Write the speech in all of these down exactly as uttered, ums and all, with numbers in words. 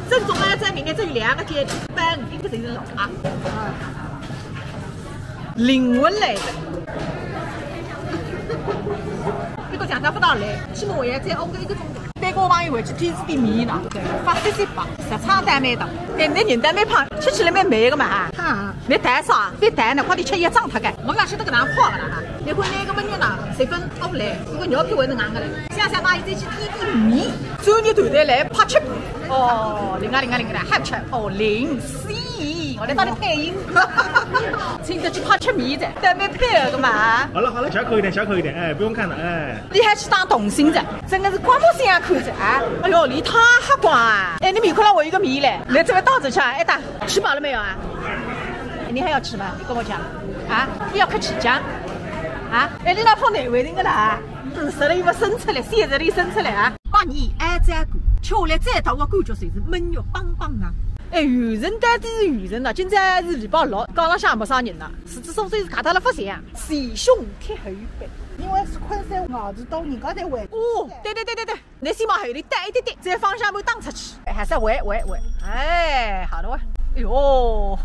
正宗啊，在面面只有两个阶段，一个就是老啊，灵魂来了。一个讲他不到来，起码我要再熬个一个钟头。带个朋友回去，天天点面呢，发泄泄吧，日常单蛮大，但那人单蛮胖，吃起来蛮美个嘛哈。啊，你谈啥？别谈了，快点吃，要胀脱个。我哪晓得搿能胖个啦哈？你看那个美女呢，十分欧嘞，搿个肉皮还是硬个嘞。想想嘛，现在去点点面，专业团队来拍吃。哦，灵啊灵啊灵啊，还吃哦，灵死！我来帮你配音，请得去拍吃面的，单蛮配合个嘛。好了好了，小口一点，小口一点，哎，不用看了，哎。 你还去当童星子，真的是刮目相看子啊！哎呦，你太好光啊！哎，你面孔上我有个面嘞，你这个倒着吃啊？哎，打，吃饱了没有啊？哎，你还要吃吗？你跟我讲啊，你要客气讲啊？哎，你那泡奶味那个啦，嗯，十里不生出来，现在里生出来啊！八年哎，这个吃下来最大的感觉就是闷肉邦邦啊！哎，有人到底是有人呐，今朝是礼拜六，街浪向没啥人呐，是这种水是卡到了发现啊，前胸贴后背。 因为是昆山外地到人家才回。哦，对对对对对，侬先往后头带一点点，再方向盘打出去，哎，还是喂喂喂，哎，好了哇，哎呦，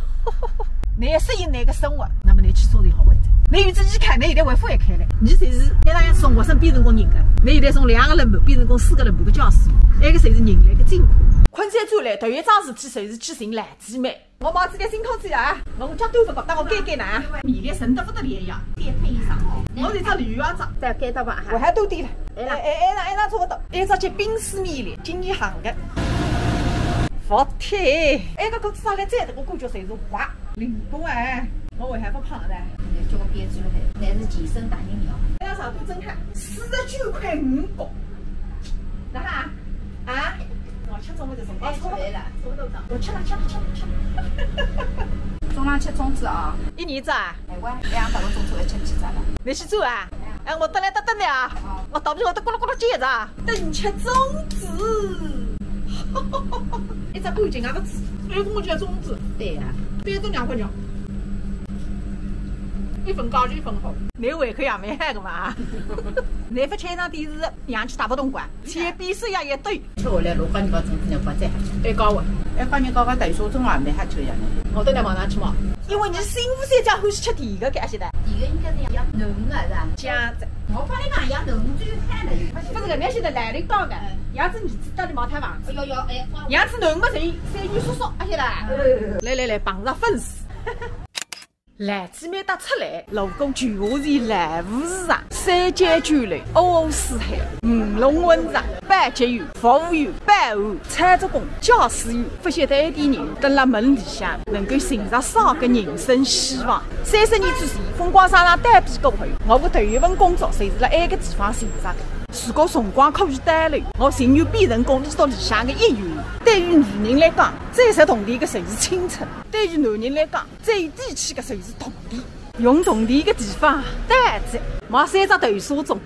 侬也适应那个生活，那么侬去做就好玩的。侬有自己开，侬现在会勿会开了？侬就是拿伊从陌生变成功人个，侬现在从两个人物变成功四个人物个驾驶，那个才是人类个进步。昆山转来头一桩事体就是去寻蓝姐妹。 我买仔件新裤子啊，我脚都勿觉得我改改呢。米粒沉得不得了呀。再配衣裳哦。我是只绿鞋子。再改到吧哈。我还多点了。哎啦。哎哎哎，那哎那差不多。哎，这件冰丝米粒，今年行的。服帖。哎，搿裤子上来再大，我感觉侪是滑。灵光哎，我为啥不胖呢？叫我别出来，乃是健身大人了。哎呀，上头震撼，四十九块五角。那哈？啊？我吃中午就中午。哦，差不多。 我吃了，吃了，吃了，吃了。中浪吃粽子啊？一年子啊？哎，我两百个粽子要吃几只了？侬去做啊？哎，我等来等等的啊。哦。我到底我都咕噜咕噜接着啊。等吃粽子。一只半斤啊个子，哎，我吃粽子。对呀。对，都两块钱。一份高兴一份好。侬胃口也蛮好个嘛。侬勿吃一趟电视， 氧气大不动管，切比水呀也对。吃下来，老板娘把粽子要发展。哎，高啊。哎，帮人家个豆沙粽啊，蛮好吃呀。我都在网上吃嘛，因为你是新无锡家欢喜吃甜个，该晓得。甜个应该是要嫩个是吧？这样子。我帮你讲，要嫩最好了。不是个，那现在来了讲个，嗯。杨子儿子到底买套房子。哎呦呦，哎，哇。杨子嫩么是三女叔叔，晓得啦？嗯。来来来，碰着粉丝。 来，姊妹搭出来，路过全华城来福市场，三教九流，五湖四海，鱼龙混杂，保洁员、服务员、保安、操作工、驾驶员，勿晓得埃点人蹲辣门里向，能够寻着啥个人生希望。三十年之前，风光商场倒闭过后，我个头一份工作就是辣埃个地方寻着个。如果辰光可以倒流，我情愿变成功里头里向个一员。对于女人来讲，最值铜钿个就是青春；对于男人来讲， 最有底气个就是铜钿，用铜钿个地方，对子，买三只豆沙粽，